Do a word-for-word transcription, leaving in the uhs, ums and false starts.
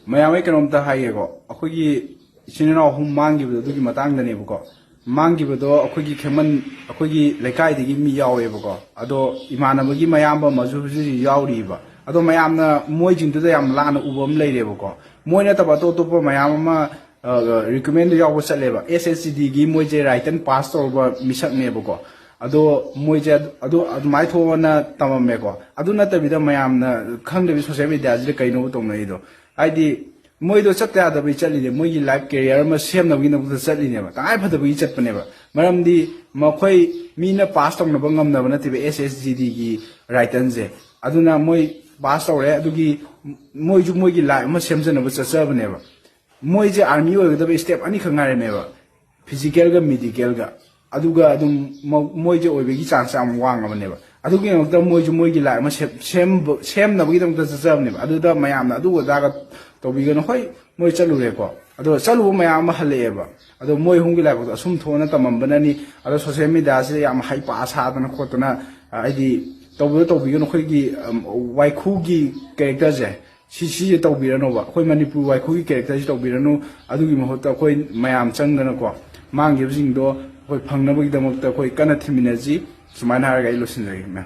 ꯃꯌꯥꯝ, ꯑꯩ ꯀꯩꯅꯣꯝꯇ ꯍꯥꯏꯒꯦꯀꯣ꯫ ꯑꯩꯈꯣꯏꯒꯤ ꯏꯆꯤꯟ ꯏꯅꯥꯎ ꯑꯍꯨꯝ ꯃꯥꯡꯈꯤꯕꯗꯣ, ꯑꯗꯨꯒꯤ ꯃꯇꯥꯡꯗꯅꯦꯕꯀꯣ꯫ ꯃꯥꯡꯈꯤꯕꯗꯣ ꯑꯩꯈꯣꯏꯒꯤ ꯈꯦꯃꯟ, ꯑꯩꯈꯣꯏꯒꯤ ꯂꯩꯀꯥꯏꯗꯒꯤ ꯃꯤ ꯌꯥꯎꯋꯦꯕꯀꯣ꯫ ꯑꯗꯣ ꯏꯃꯥꯟꯅꯕꯒꯤ ꯃꯌꯥꯝꯕ ꯑꯃꯁꯨ ꯍꯧꯖꯤꯛ ꯍꯧꯖꯤꯛ ꯌꯥꯎꯔꯤꯕ꯫ ꯑꯗꯣ ꯃꯌꯥꯝꯅ ꯃꯣꯏꯁꯤꯡꯗꯨꯗ ꯌꯥꯝ ꯂꯥꯟꯅ ꯎꯕ ꯑꯃ ꯂꯩꯔꯦꯕꯀꯣ꯫ ꯃꯣꯏ ꯅꯠꯇꯕ ꯑꯇꯣꯞ ꯑꯇꯣꯞꯄ ꯃꯌꯥꯝ ꯑꯃ, ꯑ, ꯔꯤꯀ꯭ꯔꯨꯠꯃꯦꯟꯗ ꯌꯥꯎꯕ ꯆꯠꯂꯦꯕ꯫ ꯑꯦꯁ ꯑꯦꯁ ꯖꯤ ꯗꯤꯒꯤ ꯃꯣꯏꯁꯦ ꯔꯥꯏꯇꯟ ꯄꯥꯁ ꯇꯧꯔꯕ ꯃꯤꯁꯛꯅꯦꯕꯀꯣ꯫ ꯑꯗꯣ ꯃꯣꯏꯁꯦ ꯑꯗꯨ, ꯑꯗꯨ, ꯑꯗꯨꯃꯥꯏꯅ ꯊꯣꯛꯑꯣꯅ ꯇꯝꯃꯝꯃꯦꯀꯣ꯫ ꯑꯗꯨ ꯅꯠꯇꯕꯤꯗ ꯃꯌꯥꯝꯅ ꯈꯪꯗꯕꯤ ꯁꯣꯁꯦꯜ ꯃꯦꯗꯤꯌꯥꯁꯤꯗ ꯀꯩꯅꯣꯕ ꯇꯧꯅꯩꯗꯣ? ꯍꯥꯏꯗꯤ ꯃꯣꯏꯗꯣ ꯆꯠꯇ ꯌꯥꯗꯕꯒꯤ ꯆꯠꯂꯤꯅꯦ, ꯃꯣꯏꯒꯤ ꯂꯥꯏꯐ ꯀꯦꯔꯤꯌꯔ ꯑꯃ ꯁꯦꯝꯅꯕꯒꯤꯗꯃꯛꯇ ꯆꯠꯂꯤꯅꯦꯕ, ꯇꯉꯥꯏ ꯐꯗꯕꯒꯤ ꯆꯠꯄꯅꯦꯕ꯫ ꯃꯔꯝꯗꯤ ꯃꯈꯣꯏ ꯃꯤꯅ ꯄꯥꯁ ꯇꯧꯅꯕ ꯉꯝꯅꯕ ꯅꯠꯇꯦꯕ ꯑꯦꯁ ꯑꯦꯁ ꯖꯤ ꯗꯤꯒꯤ ꯔꯥꯏꯇꯟꯁꯦ꯫ ꯑꯗꯨꯅ ꯃꯣꯏ ꯄꯥꯁ ꯇꯧꯔꯦ, ꯑꯗꯨꯒꯤ ꯃꯣꯏꯁꯨ ꯃꯣꯏꯒꯤ ꯂꯥꯏꯐ ꯑꯃ ꯁꯦꯝꯖꯅꯕ ꯆꯠꯆꯕꯅꯦꯕ꯫ ꯃꯣꯏꯁꯦ ꯑꯥꯔꯃꯤ ꯑꯣꯏꯒꯗꯕ ꯁ꯭ꯇꯦꯞ ꯑꯅꯤꯈꯛ ꯉꯥꯏꯔꯝꯃꯦꯕ, ꯐꯤꯖꯤꯀꯦꯜꯒ ꯃꯦꯗꯤꯀꯦꯜꯒ꯫ ꯑꯗꯨꯒ ꯑꯗꯨꯝ ꯃ-, ꯃꯣꯏꯁꯦ ꯑꯣꯏꯕꯒꯤ ꯆꯥꯟꯁ ꯌꯥꯝ ꯋꯥꯡꯉꯕꯅꯦꯕ꯫ ꯑꯗꯨꯒꯤꯗꯃꯛꯇ ꯃꯣꯏꯁꯨ ꯃꯣꯏꯒꯤ ꯂꯥꯏꯐ ꯑꯃ ꯁꯦꯝ-, ꯁꯦꯝꯕ-, ꯁꯦꯝꯅꯕꯒꯤꯗꯃꯛꯇ ꯆꯠꯆꯕꯅꯦꯕ꯫ ꯑꯗꯨꯗ ꯃꯌꯥꯝꯅ ꯑꯗꯨ ꯑꯗꯥꯒ ꯇꯧꯕꯤꯒꯅꯨ꯫ ꯍꯣꯏ, ꯃꯣꯏ ꯆꯠꯂꯨꯔꯦꯀꯣ, ꯑꯗꯣ ꯆꯠꯂꯨꯕ ꯃꯌꯥꯝ ꯑꯃ ꯍꯜꯂꯛꯑꯦꯕ꯫ ꯑꯗꯣ ꯃꯣꯏ ꯑꯍꯨꯝꯒꯤ ꯂꯥꯏꯕꯛꯇꯣ ꯑꯁꯨꯝ ꯊꯣꯛꯑꯅ ꯇꯝꯃꯝꯕꯅꯅꯤ꯫ ꯑꯗꯣ ꯁꯣꯁꯦꯜ ꯃꯦꯗꯤꯌꯥꯁꯤꯗ ꯌꯥꯝ ꯍꯩꯄꯥ ꯁꯥꯗꯅ ꯈꯣꯠꯇꯅ, ꯑ, ꯍꯥꯏꯗꯤ ꯇꯧꯕꯗꯣ ꯇꯧꯕꯤꯒꯅꯨ꯫ ꯑꯩꯈꯣꯏꯒꯤ, ꯑꯝ, ꯋꯥꯏꯈꯨꯒꯤ ꯀꯦꯔꯦꯛꯇꯔꯁꯦ ꯁꯤ, ꯁꯤꯁꯦ ꯇꯧꯕꯤꯔꯅꯣꯕ꯫ ꯑꯩꯈꯣꯏ ꯃꯅꯤꯄꯨꯔ ꯋꯥꯏꯈꯨꯒꯤ ꯀꯦꯔꯦꯛꯇꯔꯁꯤ ꯇꯧꯕꯤꯔꯅꯨ꯫ ꯑꯗꯨꯒꯤ ꯃꯍꯨꯠꯇ ꯑꯩꯈꯣꯏ ꯃꯌꯥꯝ ꯆꯪꯗꯅꯀꯣ, ꯃꯥꯡꯈꯤꯕꯁꯤꯡꯗꯣ ꯑꯩꯈꯣꯏ ꯐꯪꯅꯕꯒꯤꯗꯃꯛꯇ ꯑꯩꯈꯣꯏ ꯀꯟꯅ ꯊꯤꯃꯤꯟꯅꯁꯤ꯫ ꯁꯨꯃꯥꯏꯅ ꯍꯥꯏꯔꯒ ꯑꯩ ꯂꯣꯏꯁꯤꯟꯖꯔꯒꯦ, ꯃꯦꯝ꯫